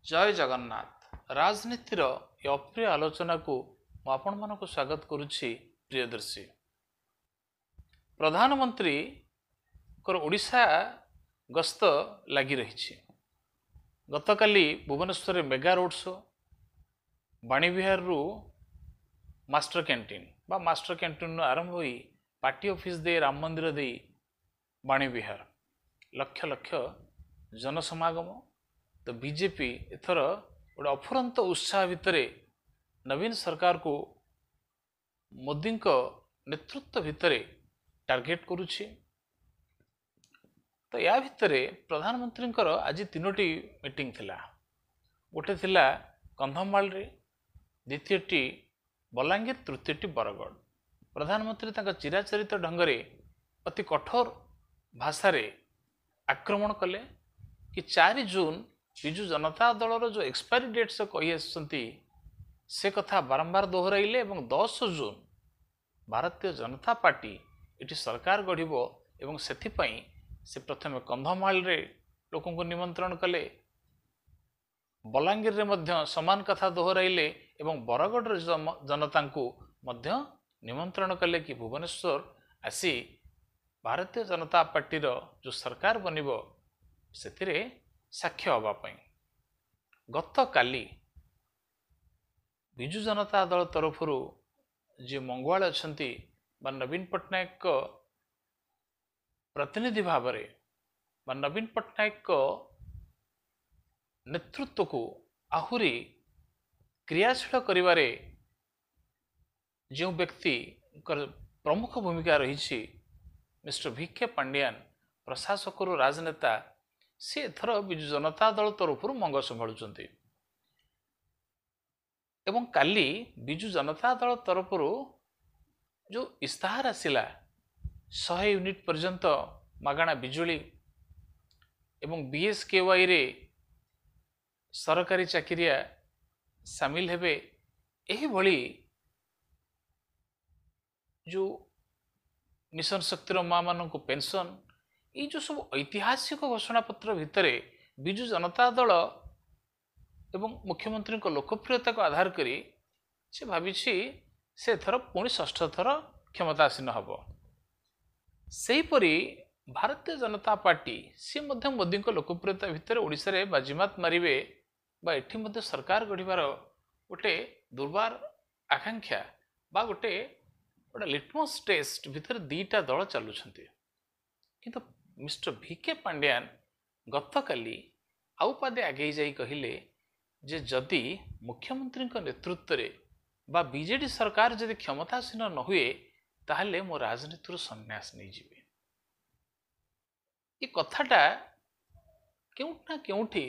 ଜୟ ଜଗନ୍ନାଥ। ରାଜନୀତିର ଏ ଅପ୍ରିୟ ଆଲୋଚନାକୁ ମୁଁ ଆପଣମାନଙ୍କୁ ସ୍ୱାଗତ କରୁଛି। ପ୍ରିୟଦର୍ଶୀ, ପ୍ରଧାନମନ୍ତ୍ରୀଙ୍କର ଓଡ଼ିଶା ଗସ୍ତ ଲାଗି ରହିଛି। ଗତକାଲି ଭୁବନେଶ୍ୱରରେ ମେଗା ରୋଡ୍ ଶୋ, ବାଣୀବିହାରରୁ ମାଷ୍ଟର କ୍ୟାଣ୍ଟିନ୍ ବା ମାଷ୍ଟର କ୍ୟାଣ୍ଟିନ୍ରୁ ଆରମ୍ଭ ହୋଇ ପାର୍ଟି ଅଫିସ୍ ଦେଇ ରାମ ମନ୍ଦିର ଦେଇ ବାଣୀବିହାର, ଲକ୍ଷ ଲକ୍ଷ ଜନସମାଗମ। ତ ବିଜେପି ଏଥର ଗୋଟେ ଅଫୁରନ୍ତ ଉତ୍ସାହ ଭିତରେ ନବୀନ ସରକାରକୁ ମୋଦିଙ୍କ ନେତୃତ୍ୱ ଭିତରେ ଟାର୍ଗେଟ୍ କରୁଛି। ତ ୟା ଭିତରେ ପ୍ରଧାନମନ୍ତ୍ରୀଙ୍କର ଆଜି 3ଟି ମିଟିଂ ଥିଲା। ଗୋଟେ ଥିଲା କନ୍ଧମାଳରେ, ଦ୍ୱିତୀୟଟି ବଲାଙ୍ଗୀର, ତୃତୀୟଟି ବରଗଡ଼। ପ୍ରଧାନମନ୍ତ୍ରୀ ତାଙ୍କ ଚିରାଚରିତ ଢଙ୍ଗରେ ଅତି କଠୋର ଭାଷାରେ ଆକ୍ରମଣ କଲେ କି 4 ଜୁନ୍ ବିଜୁ ଜନତା ଦଳର ଯେଉଁ ଏକ୍ସପାୟରି ଡେଟ୍ ସେ କହି ଆସିଛନ୍ତି, ସେ କଥା ବାରମ୍ବାର ଦୋହରାଇଲେ ଏବଂ 10 ଜୁନ୍ ଭାରତୀୟ ଜନତା ପାର୍ଟି ଏଠି ସରକାର ଗଢ଼ିବ ଏବଂ ସେଥିପାଇଁ ସେ ପ୍ରଥମେ କନ୍ଧମାଳରେ ଲୋକଙ୍କୁ ନିମନ୍ତ୍ରଣ କଲେ, ବଲାଙ୍ଗୀରରେ ମଧ୍ୟ ସମାନ କଥା ଦୋହରାଇଲେ ଏବଂ ବରଗଡ଼ର ଜନତାଙ୍କୁ ମଧ୍ୟ ନିମନ୍ତ୍ରଣ କଲେ କି ଭୁବନେଶ୍ୱର ଆସି ଭାରତୀୟ ଜନତା ପାର୍ଟିର ଯେଉଁ ସରକାର ବନିବ ସେଥିରେ ସାକ୍ଷ୍ୟ ହେବା ପାଇଁ। ଗତକାଲି ବିଜୁ ଜନତା ଦଳ ତରଫରୁ ଯିଏ ମଙ୍ଗୁଆଳ ଅଛନ୍ତି ବା ନବୀନ ପଟ୍ଟନାୟକଙ୍କ ପ୍ରତିନିଧି ଭାବରେ ବା ନବୀନ ପଟ୍ଟନାୟକଙ୍କ ନେତୃତ୍ୱକୁ ଆହୁରି କ୍ରିୟାଶୀଳ କରିବାରେ ଯେଉଁ ବ୍ୟକ୍ତିଙ୍କର ପ୍ରମୁଖ ଭୂମିକା ରହିଛି, ମିଷ୍ଟର ଭି କେ ପାଣ୍ଡିଆନ, ପ୍ରଶାସକରୁ ରାଜନେତା, ସେ ଏଥର ବିଜୁ ଜନତା ଦଳ ତରଫରୁ ମଙ୍ଗ ସମ୍ଭାଳୁଛନ୍ତି। ଏବଂ କାଲି ବିଜୁ ଜନତା ଦଳ ତରଫରୁ ଯେଉଁ ଇସ୍ତାହାର ଆସିଲା, 100 ୟୁନିଟ୍ ପର୍ଯ୍ୟନ୍ତ ମାଗଣା ବିଜୁଳି ଏବଂ ବିଏସ୍କେୱାଇରେ ସରକାରୀ ଚାକିରିଆ ସାମିଲ ହେବେ, ଏହିଭଳି ଯେଉଁ ମିଶନ ଶକ୍ତିର ମାଆମାନଙ୍କୁ ପେନ୍ସନ୍, ଏଇ ଯେଉଁ ସବୁ ଐତିହାସିକ ଘୋଷଣାପତ୍ର ଭିତରେ ବିଜୁ ଜନତା ଦଳ ଏବଂ ମୁଖ୍ୟମନ୍ତ୍ରୀଙ୍କ ଲୋକପ୍ରିୟତାକୁ ଆଧାର କରି ସେ ଭାବିଛି ସେ ଏଥର ପୁଣି ଷଷ୍ଠ ଥର କ୍ଷମତାସୀନ ହେବ। ସେହିପରି ଭାରତୀୟ ଜନତା ପାର୍ଟି, ସିଏ ମଧ୍ୟ ମୋଦିଙ୍କ ଲୋକପ୍ରିୟତା ଭିତରେ ଓଡ଼ିଶାରେ ବାଜିମାତ ମାରିବେ ବା ଏଠି ମଧ୍ୟ ସରକାର ଗଢ଼ିବାର ଗୋଟେ ଦୁର୍ବାର ଆକାଂକ୍ଷା ବା ଗୋଟେ ଲିଟମସ୍ ଟେଷ୍ଟ ଭିତରେ ଦୁଇଟା ଦଳ ଚାଲୁଛନ୍ତି। କିନ୍ତୁ ମିଷ୍ଟର ଭି କେ ପାଣ୍ଡିଆନ ଗତକାଲି ଆଉ ପାଦେ ଆଗେଇ ଯାଇ କହିଲେ ଯେ ଯଦି ମୁଖ୍ୟମନ୍ତ୍ରୀଙ୍କ ନେତୃତ୍ୱରେ ବା ବିଜେଡି ସରକାର ଯଦି କ୍ଷମତାସୀନ ନ ହୁଏ, ତାହେଲେ ମୁଁ ରାଜନୀତିରୁ ସନ୍ନ୍ୟାସ ନେଇଯିବି। ଏ କଥାଟା କେଉଁଠି ନା କେଉଁଠି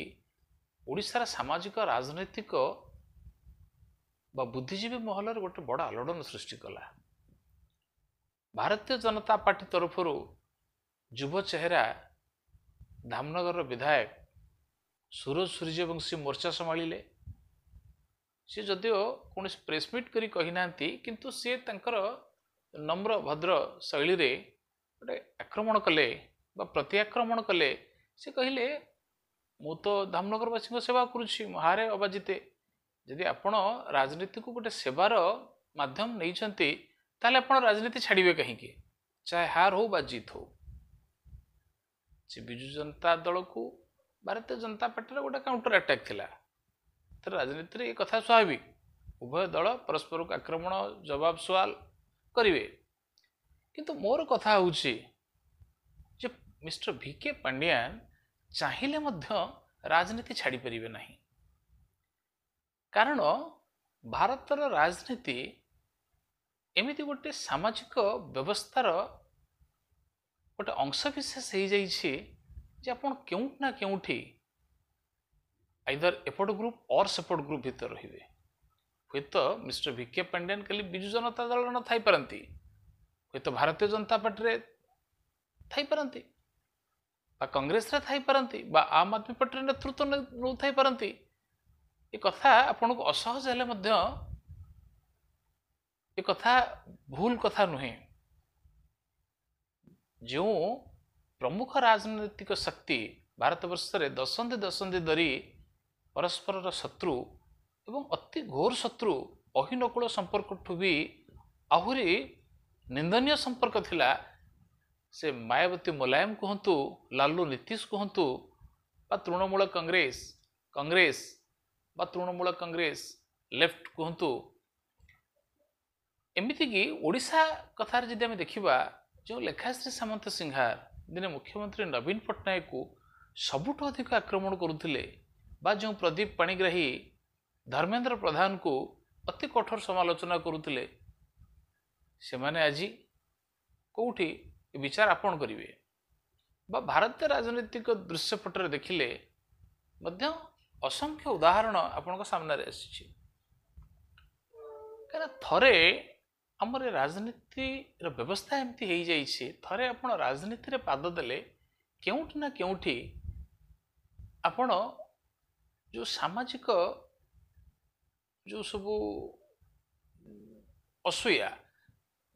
ଓଡ଼ିଶାର ସାମାଜିକ, ରାଜନୈତିକ ବା ବୁଦ୍ଧିଜୀବୀ ମହଲରେ ଗୋଟେ ବଡ଼ ଆଲୋଡ଼ନ ସୃଷ୍ଟି କଲା। ଭାରତୀୟ ଜନତା ପାର୍ଟି ତରଫରୁ ଯୁବ ଚେହେରା ଧାମନଗରର ବିଧାୟକ ସୁରଜ ସୂର୍ଯ୍ୟବଂଶୀ ମୋର୍ଚ୍ଚା ସମ୍ଭାଳିଲେ। ସିଏ ଯଦିଓ କୌଣସି ପ୍ରେସମିଟ୍ କରି କହିନାହାନ୍ତି, କିନ୍ତୁ ସିଏ ତାଙ୍କର ନମ୍ର ଭଦ୍ର ଶୈଳୀରେ ଗୋଟେ ଆକ୍ରମଣ କଲେ ବା ପ୍ରତିଆକ୍ରମଣ କଲେ। ସେ କହିଲେ, ମୁଁ ତ ଧାମନଗରବାସୀଙ୍କ ସେବା କରୁଛି, ମୁଁ ହାରେ ଅବା ଜିତେ। ଯଦି ଆପଣ ରାଜନୀତିକୁ ଗୋଟେ ସେବାର ମାଧ୍ୟମ ନେଇଛନ୍ତି, ତାହେଲେ ଆପଣ ରାଜନୀତି ଛାଡ଼ିବେ କାହିଁକି, ଚାହେ ହାର ହଉ ବା ଜିତ ହଉ? ସେ ବିଜୁ ଜନତା ଦଳକୁ ଭାରତୀୟ ଜନତା ପାର୍ଟିର ଗୋଟେ କାଉଣ୍ଟର ଆଟାକ୍ ଥିଲା। ଏଥର ରାଜନୀତିରେ ଏ କଥା ସ୍ୱାଭାବିକ, ଉଭୟ ଦଳ ପରସ୍ପରକୁ ଆକ୍ରମଣ ଜବାବ ସୱାଲ କରିବେ। କିନ୍ତୁ ମୋର କଥା ହେଉଛି ଯେ ମିଷ୍ଟର ଭି କେ ପାଣ୍ଡିଆନ ଚାହିଁଲେ ମଧ୍ୟ ରାଜନୀତି ଛାଡ଼ିପାରିବେ ନାହିଁ, କାରଣ ଭାରତର ରାଜନୀତି ଏମିତି ଗୋଟେ ସାମାଜିକ ବ୍ୟବସ୍ଥାର ଗୋଟେ ଅଂଶବିଶେଷ ହେଇଯାଇଛି ଯେ ଆପଣ କେଉଁଠି ନା କେଉଁଠି ଆଇଦର ଏପଟ ଗ୍ରୁପ୍ ଅର୍ ସେପଟ ଗ୍ରୁପ୍ ଭିତରେ ରହିବେ। ହୁଏତ ମିଷ୍ଟର ଭି କେ ପାଣ୍ଡିଆନ କାଲି ବିଜୁ ଜନତା ଦଳର ନଥାଇପାରନ୍ତି, ହୁଏତ ଭାରତୀୟ ଜନତା ପାର୍ଟିରେ ଥାଇପାରନ୍ତି ବା କଂଗ୍ରେସରେ ଥାଇପାରନ୍ତି ବା ଆମ୍ ଆଦମୀ ପାର୍ଟିର ନେତୃତ୍ୱ ନେଉଥାଇପାରନ୍ତି। ଏ କଥା ଆପଣଙ୍କୁ ଅସହଜ ହେଲେ ମଧ୍ୟ ଏ କଥା ଭୁଲ କଥା ନୁହେଁ। ଯେଉଁ ପ୍ରମୁଖ ରାଜନୈତିକ ଶକ୍ତି ଭାରତବର୍ଷରେ ଦଶନ୍ଧି ଦଶନ୍ଧି ଧରି ପରସ୍ପରର ଶତ୍ରୁ ଏବଂ ଅତି ଘୋର ଶତ୍ରୁ, ଅହିନକୁଳ ସମ୍ପର୍କଠୁ ବି ଆହୁରି ନିନ୍ଦନୀୟ ସମ୍ପର୍କ ଥିଲା। ସେ ମାୟାବତୀ ମୁଲାୟମ କୁହନ୍ତୁ, ଲାଲୁ ନୀତିଶ କୁହନ୍ତୁ ବା ତୃଣମୂଳ କଂଗ୍ରେସ, କଂଗ୍ରେସ ବା ତୃଣମୂଳ କଂଗ୍ରେସ ଲେଫ୍ଟ କୁହନ୍ତୁ, ଏମିତିକି ଓଡ଼ିଶା କଥାରେ ଯଦି ଆମେ ଦେଖିବା, ଯେଉଁ ଲେଖାଶ୍ରୀ ସାମନ୍ତ ସିଂହାର ଦିନେ ମୁଖ୍ୟମନ୍ତ୍ରୀ ନବୀନ ପଟ୍ଟନାୟକକୁ ସବୁଠୁ ଅଧିକ ଆକ୍ରମଣ କରୁଥିଲେ ବା ଯେଉଁ ପ୍ରଦୀପ ପାଣିଗ୍ରାହୀ ଧର୍ମେନ୍ଦ୍ର ପ୍ରଧାନକୁ ଅତି କଠୋର ସମାଲୋଚନା କରୁଥିଲେ, ସେମାନେ ଆଜି କେଉଁଠି ବିଚାର ଆପଣ କରିବେ? ବା ଭାରତୀୟ ରାଜନୈତିକ ଦୃଶ୍ୟପଟରେ ଦେଖିଲେ ମଧ୍ୟ ଅସଂଖ୍ୟ ଉଦାହରଣ ଆପଣଙ୍କ ସାମ୍ନାରେ ଆସିଛି। କାହିଁକିନା ଥରେ ଆମର ରାଜନୀତିର ବ୍ୟବସ୍ଥା ଏମିତି ହେଇଯାଇଛି, ଥରେ ଆପଣ ରାଜନୀତିରେ ପାଦ ଦେଲେ କେଉଁଠି ନା କେଉଁଠି ଆପଣ ଯେଉଁ ସାମାଜିକ ଯେଉଁ ସବୁ ଅସୂୟା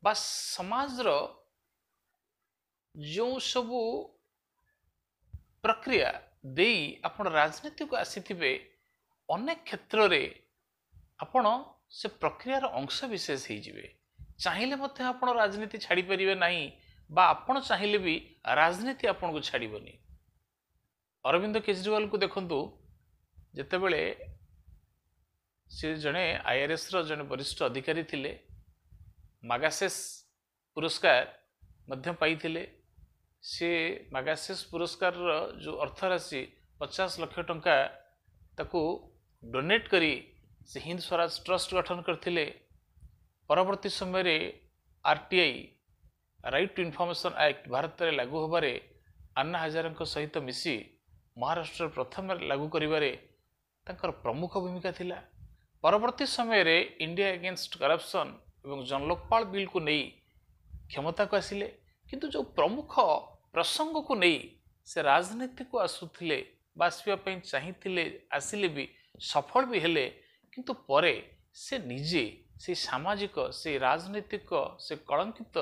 ବା ସମାଜର ଯେଉଁ ସବୁ ପ୍ରକ୍ରିୟା ଦେଇ ଆପଣ ରାଜନୀତିକୁ ଆସିଥିବେ, ଅନେକ କ୍ଷେତ୍ରରେ ଆପଣ ସେ ପ୍ରକ୍ରିୟାର ଅଂଶ ବିଶେଷ ହେଇଯିବେ। ଚାହିଁଲେ ମଧ୍ୟ ଆପଣ ରାଜନୀତି ଛାଡ଼ିପାରିବେ ନାହିଁ ବା ଆପଣ ଚାହିଁଲେ ବି ରାଜନୀତି ଆପଣଙ୍କୁ ଛାଡ଼ିବନି। ଅରବିନ୍ଦ କେଜରିୱାଲକୁ ଦେଖନ୍ତୁ, ଯେତେବେଳେ ସେ ଜଣେ ଆଇଆର୍ଏସ୍ର ଜଣେ ବରିଷ୍ଠ ଅଧିକାରୀ ଥିଲେ, ମାଗାସେସ୍ ପୁରସ୍କାର ମଧ୍ୟ ପାଇଥିଲେ। ସେ ମାଗାସେସ୍ ପୁରସ୍କାରର ଯେଉଁ ଅର୍ଥରାଶି 50 ଲକ୍ଷ ଟଙ୍କା ତାକୁ ଡୋନେଟ୍ କରି ସେ ହିନ୍ଦ ସ୍ୱରାଜ ଟ୍ରଷ୍ଟ ଗଠନ କରିଥିଲେ। ପରବର୍ତ୍ତୀ ସମୟରେ RTI, right to information act ଭାରତରେ ଲାଗୁ ହେବାରେ ଆନ୍ନା ହଜାରେଙ୍କ ସହିତ ମିଶି ମହାରାଷ୍ଟ୍ରରେ ପ୍ରଥମେ ଲାଗୁ କରିବାରେ ତାଙ୍କର ପ୍ରମୁଖ ଭୂମିକା ଥିଲା। ପରବର୍ତ୍ତୀ ସମୟରେ ଇଣ୍ଡିଆ ଏଗେନଷ୍ଟ କରପ୍ସନ୍ ଏବଂ ଜନଲୋକପାଳ ବିଲ୍କୁ ନେଇ କ୍ଷମତାକୁ ଆସିଲେ। କିନ୍ତୁ ଯେଉଁ ପ୍ରମୁଖ ପ୍ରସଙ୍ଗକୁ ନେଇ ସେ ରାଜନୀତିକୁ ଆସୁଥିଲେ ବା ଆସିବା ପାଇଁ ଚାହିଁଥିଲେ, ଆସିଲେ ବି, ସଫଳ ବି ହେଲେ, କିନ୍ତୁ ପରେ ସେ ନିଜେ ସେଇ ସାମାଜିକ, ସେଇ ରାଜନୈତିକ, ସେ କଳଙ୍କିତ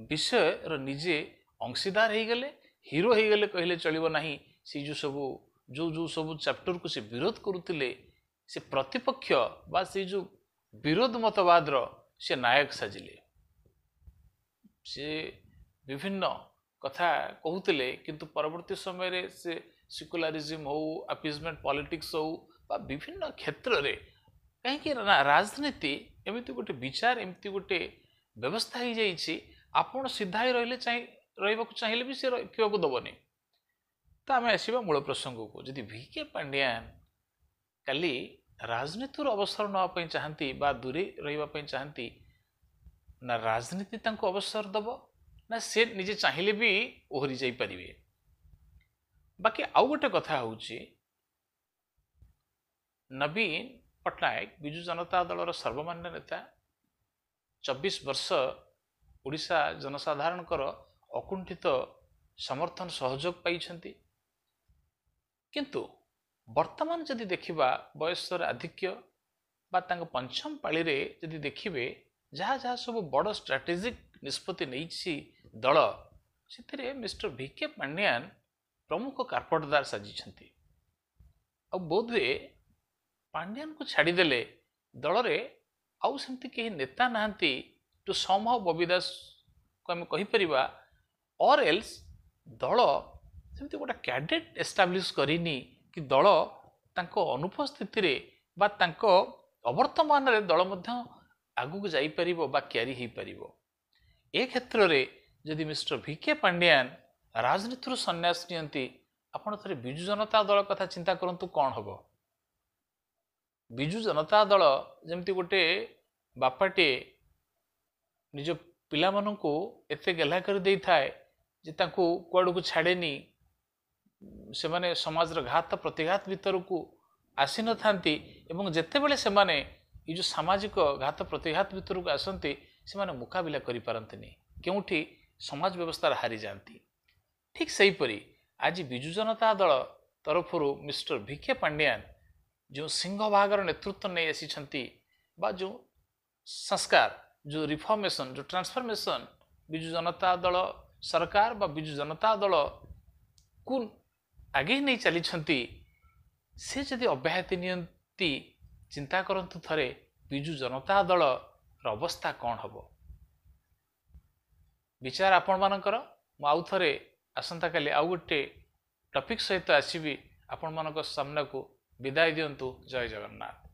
ବିଷୟର ନିଜେ ଅଂଶୀଦାର ହେଇଗଲେ, ହିରୋ ହେଇଗଲେ କହିଲେ ଚଳିବ ନାହିଁ। ସେଇ ଯେଉଁ ସବୁ ଯେଉଁ ଯେଉଁ ସବୁ ଚାପ୍ଟରକୁ ସେ ବିରୋଧ କରୁଥିଲେ, ସେ ପ୍ରତିପକ୍ଷ ବା ସେଇ ଯେଉଁ ବିରୋଧ ମତବାଦର ସେ ନାୟକ ସାଜିଲେ। ସେ ବିଭିନ୍ନ କଥା କହୁଥିଲେ, କିନ୍ତୁ ପରବର୍ତ୍ତୀ ସମୟରେ ସେ ସେକୁଲାରିଜିମ୍ ହଉ, ଆପିଜମେଣ୍ଟ ପଲିଟିକ୍ସ ହଉ ବା ବିଭିନ୍ନ କ୍ଷେତ୍ରରେ, କାହିଁକି ନା ରାଜନୀତି ଏମିତି ଗୋଟେ ବିଚାର, ଏମିତି ଗୋଟେ ବ୍ୟବସ୍ଥା ହେଇଯାଇଛି, ଆପଣ ସିଧା ହେଇ ରହିଲେ ଚାହିଁ ରହିବାକୁ ଚାହିଁଲେ ବି ସେ ରଖିବାକୁ ଦେବନି। ତ ଆମେ ଆସିବା ମୂଳ ପ୍ରସଙ୍ଗକୁ। ଯଦି ଭି କେ ପାଣ୍ଡିଆନ କାଲି ରାଜନୀତିରୁ ଅବସର ନେବା ପାଇଁ ଚାହାନ୍ତି ବା ଦୂରେଇ ରହିବା ପାଇଁ ଚାହାନ୍ତି, ନା ରାଜନୀତି ତାଙ୍କୁ ଅବସର ଦେବ ନା ସେ ନିଜେ ଚାହିଁଲେ ବି ଓହରି ଯାଇପାରିବେ। ବାକି ଆଉ ଗୋଟେ କଥା ହେଉଛି, ନବୀନ ପଟ୍ଟନାୟକ ବିଜୁ ଜନତା ଦଳର ସର୍ବମାନ୍ୟ ନେତା, 24 ବର୍ଷ ଓଡ଼ିଶା ଜନସାଧାରଣଙ୍କର ଅକୁଣ୍ଠିତ ସମର୍ଥନ ସହଯୋଗ ପାଇଛନ୍ତି। କିନ୍ତୁ ବର୍ତ୍ତମାନ ଯଦି ଦେଖିବା ବୟସର ଆଧିକ୍ୟ ବା ତାଙ୍କ ପଞ୍ଚମ ପାଳିରେ ଯଦି ଦେଖିବେ, ଯାହା ଯାହା ସବୁ ବଡ଼ ଷ୍ଟ୍ରାଟେଜିକ୍ ନିଷ୍ପତ୍ତି ନେଇଛି ଦଳ, ସେଥିରେ ମିଷ୍ଟର ଭି କେ ପାଣ୍ଡିଆନ ପ୍ରମୁଖ କାର୍ପଟଦାର ସାଜିଛନ୍ତି। ଆଉ ବୋଧହୁଏ ପାଣ୍ଡିଆନକୁ ଛାଡ଼ିଦେଲେ ଦଳରେ ଆଉ ସେମିତି କେହି ନେତା ନାହାନ୍ତି ଟୁ ସମହାଉ ବବି ଦାସକୁ ଆମେ କହିପାରିବା, ଅର୍ ଏଲ୍ସ ଦଳ ସେମିତି ଗୋଟେ କ୍ୟାଡେଟ୍ ଏଷ୍ଟାବ୍ଲିଶ୍ କରିନି କି ଦଳ ତାଙ୍କ ଅନୁପସ୍ଥିତିରେ ବା ତାଙ୍କ ଅବର୍ତ୍ତମାନରେ ଦଳ ମଧ୍ୟ ଆଗକୁ ଯାଇପାରିବ ବା କ୍ୟାରି ହେଇପାରିବ। ଏ କ୍ଷେତ୍ରରେ ଯଦି ମିଷ୍ଟର ଭି କେ ପାଣ୍ଡିଆନ ରାଜନୀତିରୁ ସନ୍ନ୍ୟାସ ନିଅନ୍ତି, ଆପଣ ଥରେ ବିଜୁ ଜନତା ଦଳ କଥା ଚିନ୍ତା କରନ୍ତୁ କ'ଣ ହେବ। ବିଜୁ ଜନତା ଦଳ ଯେମିତି ଗୋଟେ ବାପାଟିଏ ନିଜ ପିଲାମାନଙ୍କୁ ଏତେ ଗେହ୍ଲା କରିଦେଇଥାଏ ଯେ ତାଙ୍କୁ କୁଆଡ଼କୁ ଛାଡ଼େନି, ସେମାନେ ସମାଜର ଘାତ ପ୍ରତିଘାତ ଭିତରକୁ ଆସିନଥାନ୍ତି ଏବଂ ଯେତେବେଳେ ସେମାନେ ଏଇ ଯେଉଁ ସାମାଜିକ ଘାତ ପ୍ରତିଘାତ ଭିତରକୁ ଆସନ୍ତି ସେମାନେ ମୁକାବିଲା କରିପାରନ୍ତିନି, କେଉଁଠି ସମାଜ ବ୍ୟବସ୍ଥାରେ ହାରିଯାଆନ୍ତି। ଠିକ୍ ସେହିପରି ଆଜି ବିଜୁ ଜନତା ଦଳ ତରଫରୁ ମିଷ୍ଟର ଭି କେ ପାଣ୍ଡିଆନ ଯେଉଁ ସିଂହଭାଗର ନେତୃତ୍ୱ ନେଇ ଆସିଛନ୍ତି ବା ଯେଉଁ ସଂସ୍କାର, ଯେଉଁ ରିଫର୍ମେସନ୍, ଯେଉଁ ଟ୍ରାନ୍ସଫର୍ମେସନ୍ ବିଜୁ ଜନତା ଦଳ ସରକାର ବା ବିଜୁ ଜନତା ଦଳକୁ ଆଗେଇ ନେଇ ଚାଲିଛନ୍ତି, ସେ ଯଦି ଅବ୍ୟାହତି ନିଅନ୍ତି, ଚିନ୍ତା କରନ୍ତୁ ଥରେ ବିଜୁ ଜନତା ଦଳର ଅବସ୍ଥା କ'ଣ ହେବ। ବିଚାର ଆପଣମାନଙ୍କର। ମୁଁ ଆଉ ଥରେ ଆସନ୍ତାକାଲି ଆଉ ଗୋଟେ ଟପିକ୍ ସହିତ ଆସିବି ଆପଣମାନଙ୍କ ସାମ୍ନାକୁ। ବିଦାୟ ଦିଅନ୍ତୁ। ଜୟ ଜଗନ୍ନାଥ।